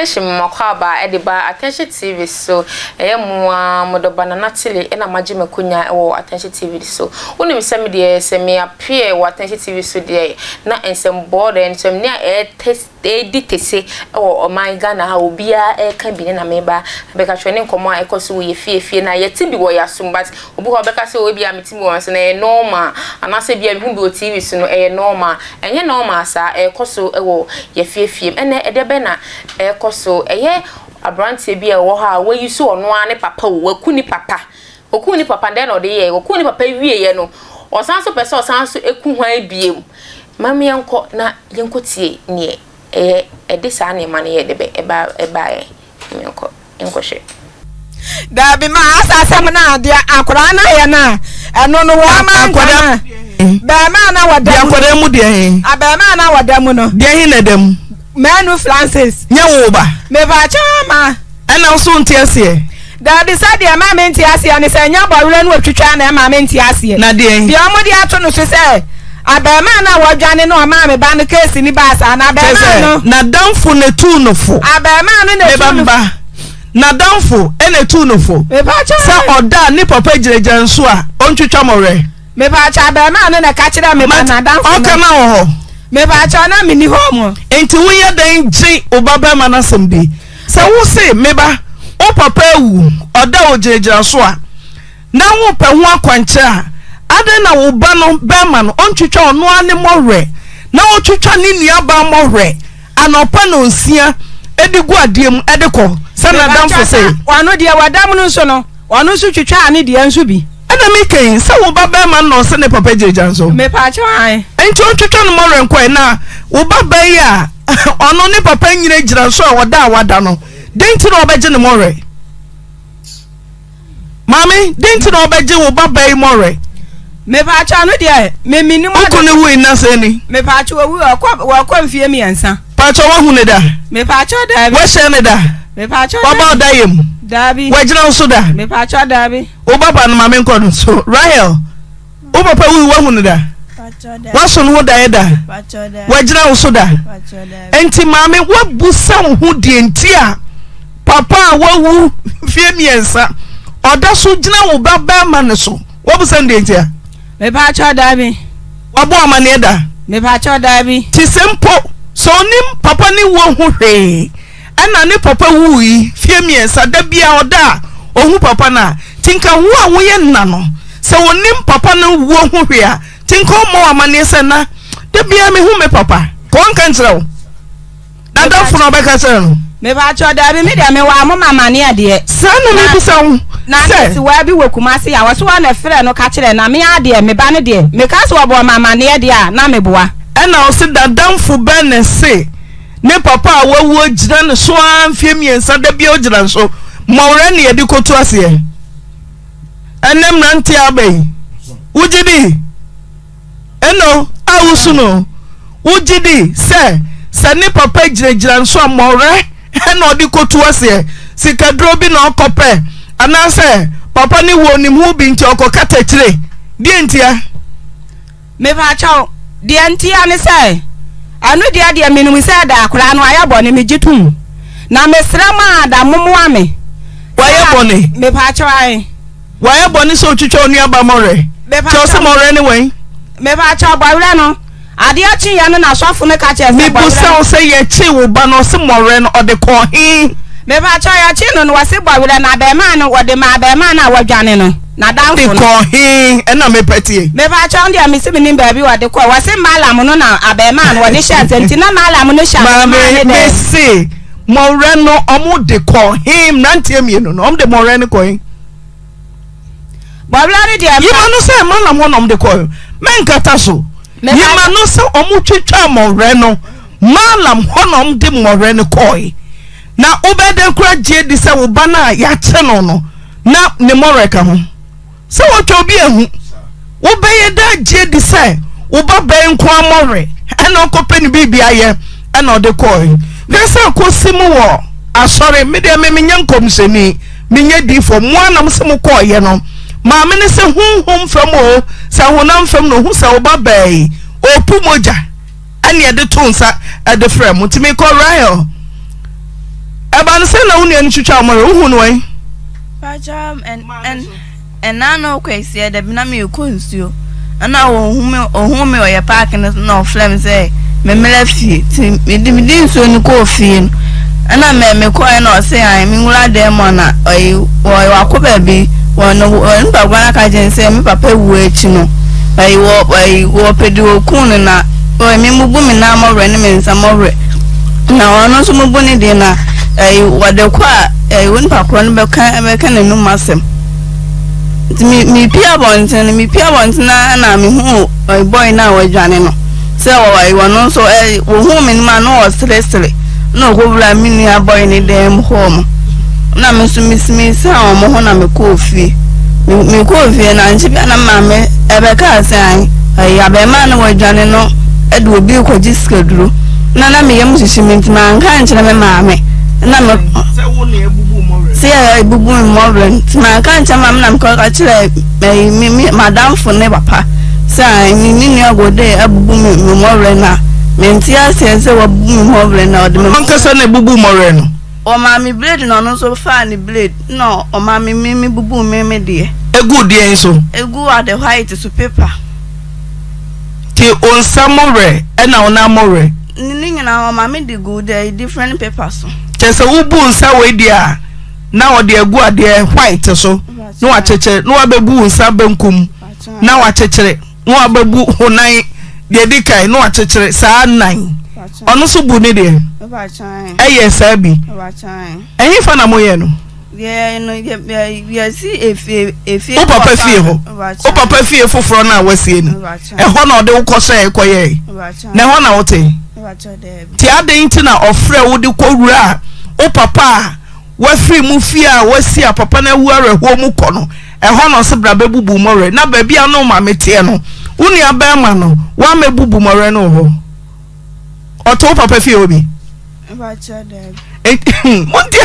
Adehye Mmakwaaba de ba Attention TV so. Ɛyɛ mo ara mo dɔba Nana Tile na magye m'akonya wɔ Attention TV so. Wonim sɛ me deɛ sɛ me appear wɔ Attention TV so deɛ na nsɛmbɔɔ deɛ nsɛm ne a ɛredi tese wɔ ɔman Ghana ha obiara ɛreka bi ne na meba abɛka kyerɛ ne nkɔmmɔ a ɛkɔ so wɔ yɛ fie fie na yɛte bi wɔ yɛ asom but Obi wɔ hɔ a ɔbɛka sɛ oh ebia mete bi wɔ so no ɛyɛ normal anaasɛ ebia mehu bi wɔ TV so no ɛyɛ normal. Ɛnyɛ normal saa, ɛrekɔ so wɔ yɛn fie fie mu. Ɛnnɛ ɛdeɛ bɛn na ɛrekɔ so? Ɛyɛ aberanteɛ bi a ɔwɔ hɔ a wayi so ɔno ara ne papa o, waku ne papa. Ɔkuu ne papa no dɛn na ɔde yɛɛ? Ɔkuu ne papa wieeɛ no, ɔsan nso pɛ sɛ ɔsan nso ku hwan bio? Ma yɛnkɔ na yɛnkɔtie neɛ ɛyɛ ɛde saa nneɛma no yɛɛ dɛ bɛn ɛba ɛbaeɛ. Menkɔ nkɔhwɛ. Daabi ma asa asɛm no a deɛ akwadaa no ayɛ no a ɛno no wɔn ama nkwa bɛrima na wɔda mu akwadaa mu deɛ he abɛrima na wɔda mu no deɛ he na ɛda mu Manu Francis nyɛ wo ba mepaakyɛ ama ɛna wo so nte aseɛ Daabi sɛ deɛ ɛma mente aseɛ ne sɛ nyɛ bɔwerɛ no otwitwa na ɛma mente aseɛ na deɛ deɛ wɔn de ato no so sɛ Abarimaa no a wɔdwane no a ɔmaa me ba no keesi no baa saa no, abarimaa no. Kyerɛ sɛ, n'adamfo na etuu no fo. Abarimaa no na etuu no fo. Me ba mma, n'adamfo na etuu no fo. Mepaakyɛw. Sɛ ɔda a ne papa gyinagyina nso a, ontwitwa mmɔwerɛ. Mepaakyɛw, abarimaa no na ɛka kyerɛɛ me ba n'adamfo no. Ɔka na wɔ hɔ. Mepaakyɛw, na menni hɔ mo. Enti woyɛ dɛn gye wo babarima no asɛm di? Sɛ wose, Me ba, wo papa awu, ɔda a ogyinagyina so a. na worepɛ ho akwankyerɛ a, adɛn na wo ba no barima no ɔntwitwa ɔno ara ne mmɔwerɛ na ɔtwitwa ne nuabaa mmɔwerɛ anɔpa nnɔnsia de gu adeɛ mu de kɔ sɛ n'adamfo se. Ɔno deɛ wɔdam no nso no, ɔno nso twitwaa ne deɛ nso bi. Ɛna meka yi, sɛ wo ba barima no na ɔse ne papa gyinagyina nso. Mepaakyɛw ae. Enti ɔntwitwa ne mmɔwerɛ nkɔ ɛ, na wo ba baa yi a ɔno ne papa nyinagyina nso a ɔda a wada no, dɛn nti na ɔbɛgye ne mmɔwerɛ? Maame, dɛn nti na wɔbɛgye wo ba baa yi mmɔwerɛ? Mepaakyɛw no deɛ me menim Wo kunu no wui nna sɛn ni? Mepaakyɛw owu ɔkɔ wɔkɔ mfie mmiɛnsa. Paakyɛw wahu ne da? Mepaakyɛw daabi. Wahyia ne da? Mepaakyɛw Waba daabi. ɔda yam? Daabi. Wagyina wo so da? Mepaakyɛw daabi. Wo ba ba no ma menkɔ no so. Rahel, wo papa wui wahu no da? Waso ne ho daeɛ da? Wagyina wo so da? Enti maame woabusa wo ho deɛ nti a papa a wawu mfeɛ mmiɛnsa ɔda so gyina wo ba bɛrima no so woabusa no deɛ nti a? Mepaakyɛw daabi. Wabɔ amaneɛ da? Mepaakyɛw daabi. Te sɛ mpo sɛ ɔnim papa ne wuo ho hwee Ɛna ne papa wuui fie miensa da biaa ɔda a ohu papa no a nti nka wo a woyɛ nna no sɛ onim papa no wuo ho hwee a nti nka ɔmmɔ wo amaneɛ sɛ na da biaa mehu me papa ka ɔnka nkyerɛ wo nadamfo no ɔbɛka kyerɛ no. Mepakyɛw daabi me deɛ mewɔ a moma amaneɛ deɛ. Saa na mebisa wo Na sɛ. nɛsewaa bi wɔ Kumasi a ɔse ɔna frɛ no ka kyerɛ na me ara deɛ me ba no deɛ meka sɛ ɔbɔɔ me amaneɛ deɛ a na meboa. Ɛna ɔse nadamfo bɛn na ɛse Ne papa a wawu agyina ne so ara mfeɛ mmiɛnsa da biara ogyina ne so mmɔwerɛ ne yɛde kɔtu aseɛ ɛnɛ mmeranteɛ aba yi wogye di ɛno a wosu no wogye di sɛ sɛ ne papa gyinagyina ne so a mmɔwerɛ ɛna ɔde kɔtu aseɛ sikaduro bi na ɔkɔpɛ anaasɛ papa ne wuo nim ho bi nti ɔkɔ katakyire deɛ ntia. Mepakyɛw, deɛ ntia ne sɛ, ɛno deɛ deɛ menim sɛ da koraa no ayɛ bɔne, megye tom. Na mesrɛ mo a da mommoa me. Wayɛ bɔne? Mepakyɛw, ae. Wayɛ bɔne sɛ otwitwa onua ba mmɔwerɛ? Mepakyɛw. Kyerɛ sɛ mmɔwerɛ ne wɛn? Mepakyɛw, bɔwerɛ no, adeɛ kyeeɛ no na sɔfo no ka kyerɛ sɛ bɔwerɛ no. Mebusa wo sɛ yɛkyee wo ba no ɔse mmɔwerɛ no ɔde kɔɔ he? Mepakyɛw, yɛkyee no no wɔse bɔwerɛ no abɛɛmaa no wɔde maa abɛɛmaa no a wadwane no. N'adamfo De no. kɔɔ he? Ɛna mepɛ tie. Mepakyɛw deɛ mese menim baabi wɔde kɔɔ. Wɔse Malam no na abɛɛmaa no wɔde hyɛɛ nsa nti na Malam no hyɛ abɛɛmaa Maame no dɛm. mese mɔwerɛ no ɔmo de kɔɔ he? Mmeranteɛ mmienu no ɔmo de mɔwerɛ no kɔɔ he? Bɔwerɛ no deɛ mpa. Yima no sɛ Malam hɔ na ɔmo de kɔɔ. Mɛnkata so. Yima no sɛ ɔmo twitwaa mɔwerɛ no Malam hɔ na ɔmo de mɔwerɛ no kɔɔe. Na wobɛyɛ dɛn koraa gye adi sɛ wo ba no a yɛakye no no na ne mmɔwerɛ ka ho? Sɛ wɔtwa obi ahu, wobɛyɛ dɛn agye adi sɛ wo ba bɛn nko ara mmɔwerɛ ɛna ɔkɔpɛ ne biribi ayɛ ɛna ɔde kɔe? Hwɛ sɛ akɔsi mu wɔ asɔre, me deɛ me menyɛ nkɔmhyɛni, menyɛ diifoɔ, mo ara na mo sɛ mokɔɔyɛ no, maame no sɛ honhom fam o, sɛ honam fam no, ɔhu sɛ wo ba bɛn ɔpu mogya. Ɛne ɛde to nsa de frɛ mo. Nti mekɔ Rahel. Ɛba no sɛn na wo nua no twitwa wo mmɔwerɛ? Wohu no wɛn? Pakyɛ ɛna no kwasiɛ da bi na merekɔ nsuo ɛna ɔhu me ɔhu me ɔyɛ paaki no so na ɔfrɛ me sɛ memmra fie nti mede mede nsuo no kɔɔ fie no ɛna mɛ mekɔɛ na ɔse an menwura dan mu na ɔyi wɔ wakɔ baabi wɔ no wɔ ne papa no aka kyerɛ no sɛ me papa wu akyi no ɔyi wɔ ɔyi wɔpɛ de ɔkuu no na ɔyi me mubu me nan mɔwerɛ ne me nsa mɔwerɛ na ɔno nso mubu ne deɛ na ɛyi wɔde kɔ a ɛyi wo nipa korɔ no bɛka bɛka n'anum asɛm nti me mepie abɔnten no mepie abɔnten na na mehu ɛyi bɔy no a wɔadwane no sɛ ɛyi wɔno nso ɛyi wɔhu me no ma na ɔseresere na ɔkɔwura me nua bɔy ne dan mu hɔ mo na me nso mesimisaa wɔn ho na mekɔɔ fie mekɔɔ fie na nkyɛ bia na maame ɛbɛkaa sɛ ae ɛyi abɛɛmaa no wɔadwane no ɛde obi rekɔgye sikaduro na na me yam hyehye me nti manka ankyerɛ me maame na me sɛ wo na ebubu mmɔwerɛ sɛ yɛ ebubu mmɔwerɛ nti manka ankyerɛ maame na mekɔka kyerɛ ɛyi me me madamfo ne papa sɛ me me nua gode abubu me me mmɔwerɛ na mente aseɛ sɛ wabubu me mmɔwerɛ na ɔde me ankasa na ebubu mmɔwerɛ no ɔmaa me blade na ɔno nso faa ne blade na ɔmaa me me me bubu me me deɛ egu deɛn so egu ade white so paper. Nti wo nsa mo werɛ ɛna wo nan mo werɛ. Ne nyinaa ɔma me de gu the different paper so. Kyerɛ sɛ wo bu nsa wei deɛ a na ɔde agu adeɛ white so na wakyekyere na wabɛbu wo nsa benkum na wakyekyere na wabɛbu wo nan deɛ di kan na wakyekyere saa nan ɔno nso bu ne deɛ ɛyɛ saa bi ɛhefa na moyɛ no. Yɛɛ no yɛ yɛ yɛsi efie efie. Wo papa fie hɔ. Wo papa fie foforɔ no a wasie no. Ɛhɔ na ɔde wo kɔhyɛɛ kɔyɛɛ. Na ɛhɔ na wote. Nti adɛn nti na ɔfrɛ wo de kɔwura wo papa a wafiri mu fie a wasi a papa no awu awerɛhoɔ mu kɔ no ɛhɔ na ɔse bra bɛbubu mmɔwerɛ na baabi a ne wo maame teɛ no wo nua bɛrima no woammɛbubu mmɔwerɛ no wɔ hɔ. Ɔte wo papa fie hɔ bi? Monte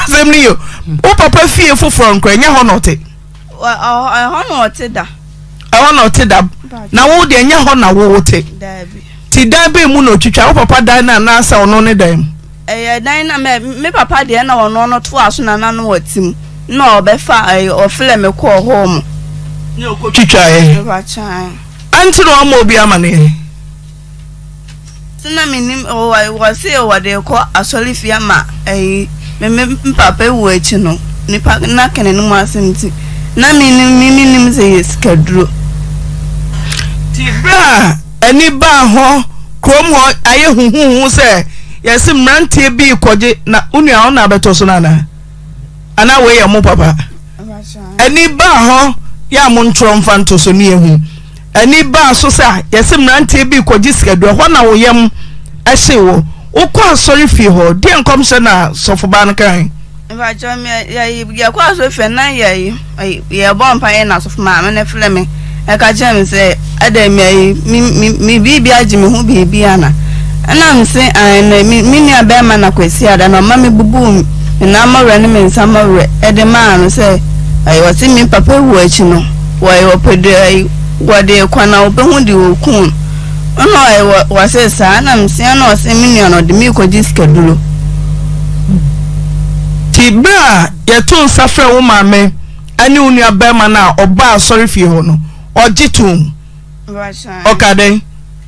asɛm no yie. Wo papa fie foforɔ nkora ɛnyɛ hɔ na ɔte. Ɛhɔ na ɔte da. Ɛhɔ na ɔte da. Na wo deɛ ɛnyɛ hɔ na wo te. Ti dan bɛn mu na ɔtwitwa wo papa dan no anaasɛ ɔno ne dan mu? Ɛyɛ dan na mɛ me papa deɛ na ɔno no toa so na na no ɔte mu na ɔbɛfa ɛyɛ ɔfrɛ me kɔɔ hɔ mo. Ne ɔkɔ twitwaeɛ. Anti na ɔma obi amaneɛ. Sɛ na mennim wɔse wɔde rekɔ asɔrefie ama ɛyi me me papa wu akyi no nipa na kɛnɛ no mu asɛm nti na mennim me mennim sɛ yɛ sikaduro. Nti berɛ a ani baa hɔ kurom hɔ ayɛ huhuhu sɛ yɛse mmeranteɛ bi rekɔgye na wo nua ɔna abɛtɔ so no anaa? Anaa wei yɛ mo papa? Ani baa hɔ yɛ a montwerɛ mfa nto so ne yɛhu. Ani baa so sɛ a yɛse mmeranteɛ bi rekɔgye sikaduro ɛhɔ na wo yam hyee wo. Wokɔ asɔre fie hɔ deɛ nkɔmhyɛ na sɔfobaa no kae? Mpakyɛw me yɛ yɛkɔ asɔre fie na yɛ yɛbɔ mpaeɛ na asɔfo maame no frɛ me ɛka kyerɛ me sɛ ɛdɛ me ayi me me me biribi agye me ho biribi ana ɛna me se an na me me nua bɛrima na Kwasi ada na ɔma me bubu me nan mɔwerɛ ne me nsa mɔwerɛ ɛde maa no sɛ ɛyɛ ɔse me papa wu akyi no wɔyɛ ɔpɛ de ɛyi wɔde kɔ na wɔbɛhu de wɔkuu no ɛna ɔyɛ wɔ wɔse saa ɛna me se ɛna ɔse me nua no ɔde me rekɔgye sikaduro. Nti berɛ a yɛtoo nsa frɛɛ wo maame ne wo nua barima no a ɔbaa asɔrefie hɔ no, ɔgye toom? Ɔkaa dɛn?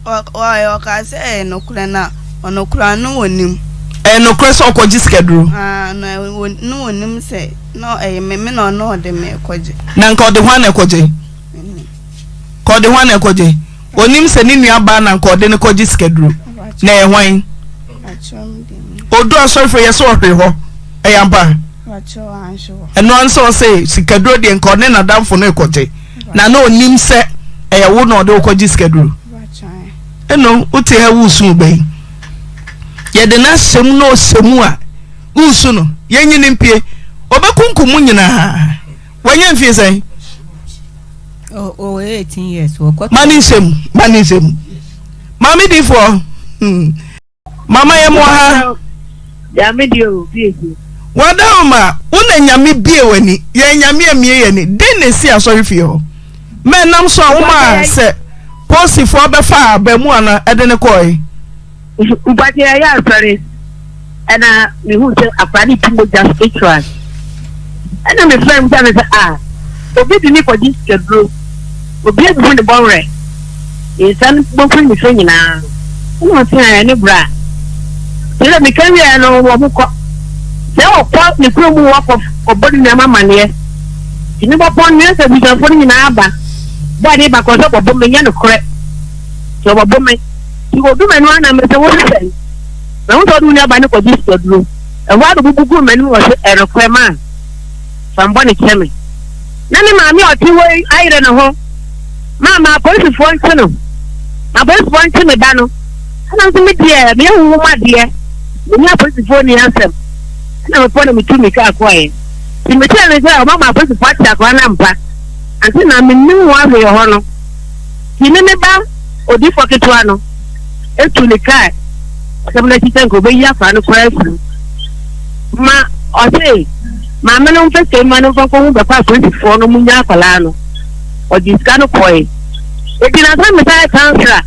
Ɔkaa sɛ ɛyɛ nokorɛ na ɔno koraa no ɔnim. Ɛyɛ nokorɛ sɛ ɔkɔgye sikaduro? Na ɔnim sɛ na ɛyɛ me me na ɔno ɔde me rekɔgye. Na nka ɔde hwan na ɛkɔgye? Ka ɔde hwan na ɛkɔgye? Ɔnim sɛ ne nua baa na nka ɔde no kɔgye sikaduro. Na ɛyɛ hwan? Ɔdu asɔrefie yɛ sɛ ɔhwere hɔ. Ɛyɛ ampa? Ɛno ara sɛ ɔsɛ sikaduro deɛ nka ɔne n'adamfo no rekɔgye. Na na ɔnim sɛ ɛyɛ wo na ɔde wo kɔgye sikaduro. Ɛno wote ha woresu wo yi. Yɛde no ahyɛ mu na ɔhyɛ mu a woresu no. Yɛnyi no mpie. Ɔbɛkunkum mo nyinaa. Wanya mfie sɛn? Ɔwɔ 18 years. Wɔkɔ. Ma ne nsɛm, ma ne nsɛm. Maame difoɔ. Hmm. Mama yɛ mo ha. Nyame deɛ o, bie bie. Wadaoma, wo na Nyame bie w'ani, yɛn Nyame amie yɛn ani. Den na esi asɔre fie hɔ. Mɛ nam so a woma sɛ posifoɔ bɛfa abɛmoa no ɛde ne kɔe. Mpakyɛ yɛyɛ asɔre. Ɛna mehuu sɛ akwadaa no tu mogya spiritual. Ɛna mefrɛ no bisa no sɛ ah obi de ne kɔgye sikaduro, obi abubu ne bɔwerɛ, ne nsa no bɔfiri ne fɛ nyinaa. Ɛna ɔse ah ɛne bra. Nti sɛ meka wieɛ no wɔn kɔ. Sɛ ɔkɔ ne kurom hɔ kɔ kɔbɔ ne nuama amaneɛ. Nti mebɔpɔn no sɛ abusuafoɔ no nyinaa aba. Bɔɔ ne ba kɔ sɛ ɔbɔbɔ me nyɛ nokorɛ. Sɛ ɔbɔbɔ me. Nti odu m'anim a na mesɛ wo sɛ Mahu sɛ ɔde wo nuabaa no kɔgye sikaduro. Ɛhɔ ara na ɔbubu guu m'anim na ɔse, Ɛnokorɛ ma, fa me bɔne kyɛ me. Na ne maame a ɔte hɔ yi ayere ne ho. Ma, ma apolisifoɔ nkye no. Ma apolisifoɔ nkye me ba no. Ɛna nso me deɛ, meyɛ honhom adeɛ. Me ne apolisifoɔ nni asɛm. Ɛna mekɔ na metu mmirika kɔeɛ. Nti mekyerɛɛ no sɛ ɔma ma apolisifoɔ akye akwadaa no ampa. Ante na mennim ho ahwee wɔ hɔ no. Nti me me ba odiyifoɔ ketewa no. etu ne kaa asɛm no akyi sɛ nka obeyi akwadaa no koraa afiri mu. Ma ɔse maame no mfa sika mma no mfa nkɔhu bɛkɔ apolisifoɔ no mu nya akwadaa no. Ɔgye sika no kɔe. Eti na sɛ mesan yɛ kansra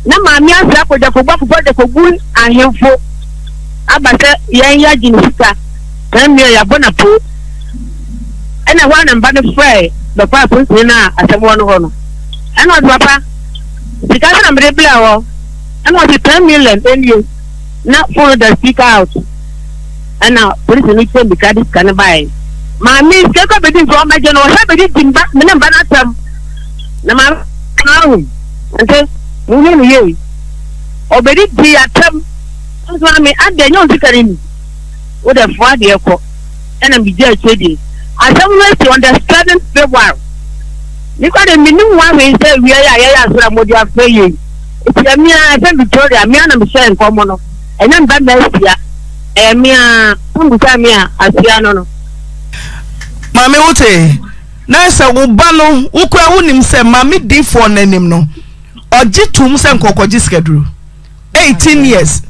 na maame asra akɔ Gyakobu akɔbɔ Gyakobu ahemfo aba sɛ yɛn yɛagye ne sika saa mmea yɛabɔ no apoo. Ɛna ɛhɔ a na mba no frɛɛ bɛkɔ apolisini no a asɛm wɔ no hɔ no. Ɛna ɔse papa Sika sɛ na mede brɛɛ wɔ ɛna ɔse 10 million ɛnie na phone no da speaker out ɛna polisi no kyɛ mbika de sika no baeɛ maame sika kɔ bɛdi nso ɔmɛgye no ɔsɛ bɛdi di mba mene mba no atam na maame no ahu nti muhu no yie ɔbɛdi di atam nso maame adɛ nyɛ ɔsika no ni wode foa deɛ kɔ ɛna megye akyire die asɛm no asi on the 7th February Me kora de mennim ho ahwee sɛ wia yi a yɛyɛ asɔre a mode afrɛ yei ɛtia me ara ɛsɛ Victoria me ara na mehyɛɛ nkɔmmɔ no ɛnyɛ me ba Mercy a ɛyɛ me ara wombusaa me a asia no no. Maame wo te na sɛ wo ba no wo kora wonim sɛ maame difoɔ no anim no ɔgye tom sɛ nkɔkɔgye sikaduro 18 years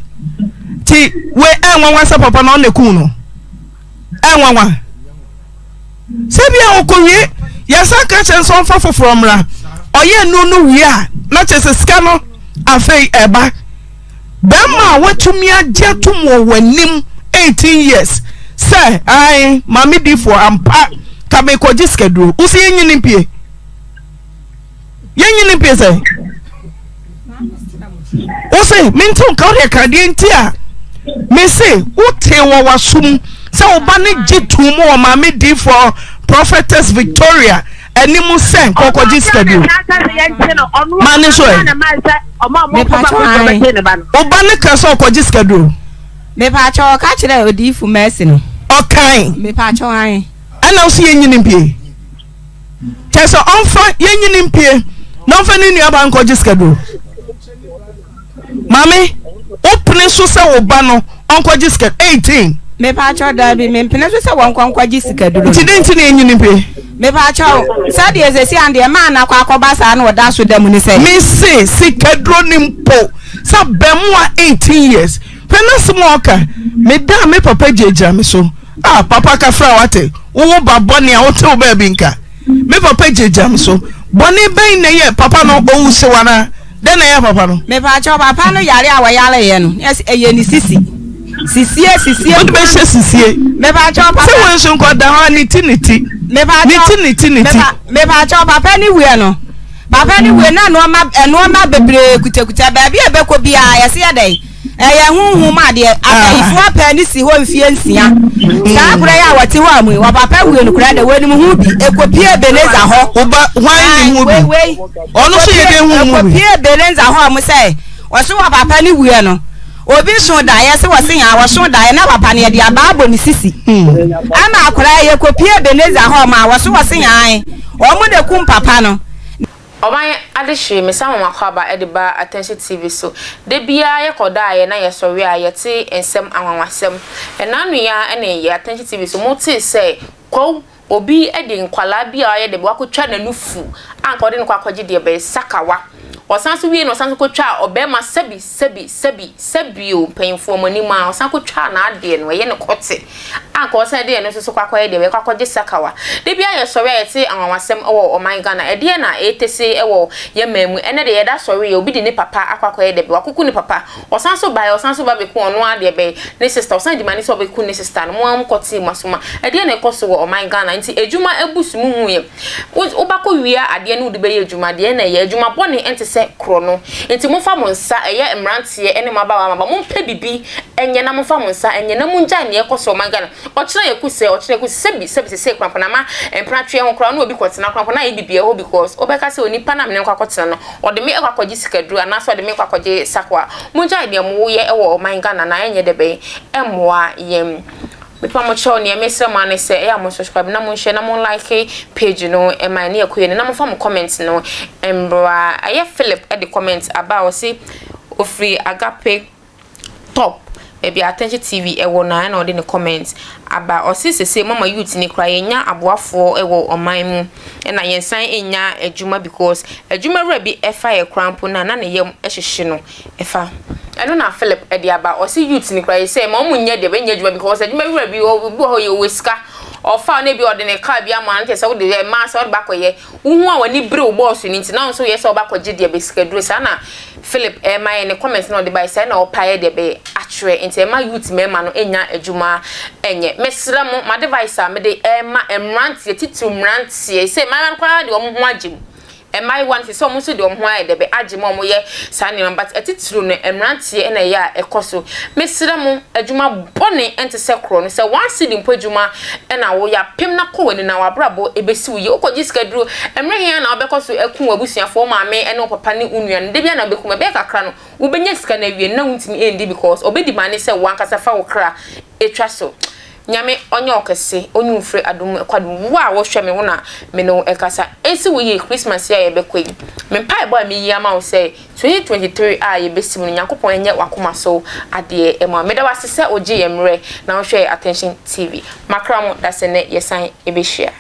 ti we ɛnwanwa sɛ papa no ɔna kun no ɛnwanwa. Sɛ bia ɔkɔwie, yɛsan ka kyerɛ no sɛ ɔmfa foforɔ mmra. Ɔyɛ nu no wie a, na kyerɛ sɛ sika no afei ɛba. Bɛrima a watumi agye atom wɔ w'anim 18 years sɛ ae maame difoɔ ampa ka mekɔgye sikaduro. Wo sɛ yɛnyini mpie. Yɛnyi ne mpie sɛ wo se mente wo nka wodeɛ ka deɛ nti a mese wotee wɔ w'asom sɛ wo ba no gye too mu wɔ maame diifoɔ prophetess Victoria anim sɛ nkɔkɔgye sika bio ma ne so ɛ wo ba no ka sɛ ɔkɔgye sika duro mepaakyɛ ɔka kyerɛ odiifo Mercy no ɔkan mepaakyɛ an ɛna wo so yɛnyi ne mpie Kyerɛ sɛ ɔmfa yɛnyini mpie na ɔmfa ne nuabaa nkɔgye sikaduro. Maame, wopene so sɛ wo ba no ɔnkɔgye sika 18? Mepaakyɛw daabi, mempene so sɛ wɔnkɔ nkɔgye sikaduro no. Nti dɛn nti na yɛnyini mpie? Mepaakyɛw, sɛdeɛ sɛsi an deɛ maa no akɔ akɔba saa na ɔda so da mu ne sɛ. Mese sikaduro no mpo sɛ abɛmoa 18 years hwɛ n'asɛm a ɔka, meda a me papa gyinagyina me so. Ah papa kafra wate wo wo ba bɔne a wote wo baabi nka me papa gyagya me so bɔne bɛn na ɛyɛ papa no owu sew anaa dɛn na ɛyɛ papa no. Mepaakyɛw papa no yare a wɔyare yɛ no ɛyɛ ne sisi sisie sisie. Wode bɛhyɛ sisie. Mepaakyɛw papa. Sɛ wɔn nso nkɔ da hɔ a ne ti ne ti. Mepaakyɛw ne ti ne ti ne ti. Mepaakyɛw papa ne wuɛ no. Papa ne wuɛ na nneɛma nneɛma bebree kutakuta baabi a ɛbɛkɔ biara yɛsi yɛ dɛ. Ɛyɛ honhom adeɛ. Abayifoɔ pɛɛ no si hɔ mfeɛ nsia. Saa akora yi a wɔte hɔ a mu yi, wɔ papa wui no koraa deɛ wɔnim ho bi. Ɛkɔpie Ebenezer hɔ. Wo ba, hwan nim ho bi? Wei, Ɔno nso yɛ dɛn hu mu bi? Ɛkɔpie Ebenezer hɔ a mo sɛ, wɔso wɔ papa no wuiɛ no, obi so daeɛ sɛ wɔse yaa wɔso daeɛ na papa no yɛde abaa abɔ ne sisi. Ama akora yi, ɛkɔpie Ebenezer hɔ ma wɔso wɔse yaa wɔn na kum papa no. Ɔman adehyee, mesan ma m'akwaaba de ba Atɛnhye TV so. Da biara yɛkɔ da a yɛ na yɛsɔre a yɛte nsɛm anwanwasɛm. Ɛnaano yi ara na yɛ Atɛnhye TV so motee sɛ Kwawu obi de nkwadaa bi a wayɛ dɛm wakɔtwa n'anufu a anka ɔde no kɔ akɔgye deɛ bɛyɛ sakawa. Ɔsan nso wiei no ɔsan nso kɔtwaa ɔbarima sɛbi sɛbi sɛbi sɛbi o mpanyinfoɔ mo anim a ɔsan kɔtwaa n'adeɛ no ɛyɛ no kɔte a nka ɔsan de ɛno nso so kɔ akɔyɛ deɛ bɛkɔ akɔgye sakawa. Da biara yɛsɔre a yɛte anwanwasɛm wɔ ɔman Ghana ɛdeɛ na ɛretese wɔ yɛn man mu ɛnɛ deɛ yɛda sɔre yɛ obi de ne papa akɔ akɔyɛ deɛ bɛ wakuku ne papa ɔsan nso baeɛ ɔsan nso ba bɛku ɔno ara deɛ bɛyɛ ne sister ɔsan di ma ne sɛ ɔbɛku ne sister no mo ara mo kɔtee mo aso ma ɛdeɛ na ɛkɔ so wɔ ɔman Ghana nti adwuma abu so mo hu yɛ Wo wobɛkɔ wia adeɛ ne wode bɛyɛ adwuma deɛ na ɛyɛ adwuma bɔne ɛnte sɛ korɔno nti momfa mo nsa ɛyɛ mmeranteɛ ɛne mmabaawa mmabaawa mompɛ bibi ɛnyɛ na momfa mo nsa ɛnyɛ na mongyae neɛ ɛkɔ so ɔman Ghana ɔkyena yɛku sɛ ɔkyena yɛku sɛ sɛbi sɛbi sesei koraa mpo na ama mpena tweɛ ho koraa ne obi kɔtena koraa mpo na ayɛ bibi ɛhɔ because wobɛka sɛ onipa no a mene no kɔ akɔtena no ɔde me ɛkɔ akɔgye sikaduro anaasɛ ɔde me kɔ akɔgye sakoa mongyae deɛ moyɛ ɛwɔ ɔman Ghana na ɛnyɛ dɛbɛn ɛmmoa yɛn. Mepa mo kyɛw nea mesrɛ mo ara ne sɛ ɛyɛ a mo subscribe na mo nhyɛ na mo like page no ɛma ɛne ɛkɔ yie no na mo fa mo comment no mbra. Ɛyɛ Philip ɛde comment aba a ɔse ofiri Agape top baabi a Attention TV ɛwɔ no a ɛna ɔde ne comment aba. Ɔse sese mama youth ni koraa yɛnya aboafoɔ ɛwɔ ɔman mu ɛna yɛnsan nnya adwuma because adwuma wura bi ɛfa yɛ koraa mpo no a na ne yam ɛhyehye no. Ɛfa. Ɛno na Philip de aba. Ɔse youth no koraa yɛsɛ ma ɔmo nyɛ deɛ bɛnyɛ adwuma because adwuma wura bi obi wɔ hɔ yɛ ɔwɔ sika ɔfa na ebi ɔde ne car bi ama no kyerɛ sɛ wode ɛmaa sɛ wode ba kɔyɛ wohu a w'ani bere wo bɔɔso no nti na wo nso yɛ sɛ ɔba kɔgye deɛ bɛ sika duro saa na Philip ɛma yɛ ne comment na ɔde bae saa na ɔpa yɛ deɛ bɛyɛ akyerɛ nti ɛma youth mmarima no nya adwuma ɛnyɛ mesrɛ mo ma device a mede ɛma mmeranteɛ titiriw mmeranteɛ sɛ mmaayewa no koraa deɛ ɔmo ho agye mu Mmaayewa no te sɛ wɔn nso de wɔn ho ayɛ dɛ bɛ agye ma wɔyɛ saa nneɛma but atitiriw no mmeranteɛ na ɛyɛ a ɛkɔ so. Mesrɛ mo adwuma bɔne nte sɛ korɔ no sɛ one cedi mpo adwuma na woyɛ a pem na kɔ w'ani na w'abrabɔ ɛbɛsi wo yie. Wokɔgye sika duro mmerɛ he ara na wobɛkɔ so aku w'abusuafoɔ, wo maame ne wo papa ne wo nua no da biara na wobɛkum ɛbɛyɛ kakra no wobɛnya sika no awie no na wontumi ndi because ɔbɛdi mane sɛ wo ankasa fa wo kra twa so. Nyame ɔnyɛ wo kɛse, ɔnyi wo mfiri adom mu ɛkɔ adom mu. Wo a wohwɛ me, wo na me ne wo ɛkasa. Ɛnsi wo yie Christmas yi a yɛbɛkɔ yi. Me mpaebɔ a meyi ama wo sɛ 2023 a yɛbɛsi mu no Nyankopɔn ɛnyɛ w'akoma so adeɛ ɛma wo. Meda wo ase sɛ wogye yɛn mmerɛ na wohwɛ yɛn Attention TV. Makra mo dasɛ nnɛ yɛsan ɛbɛhyia.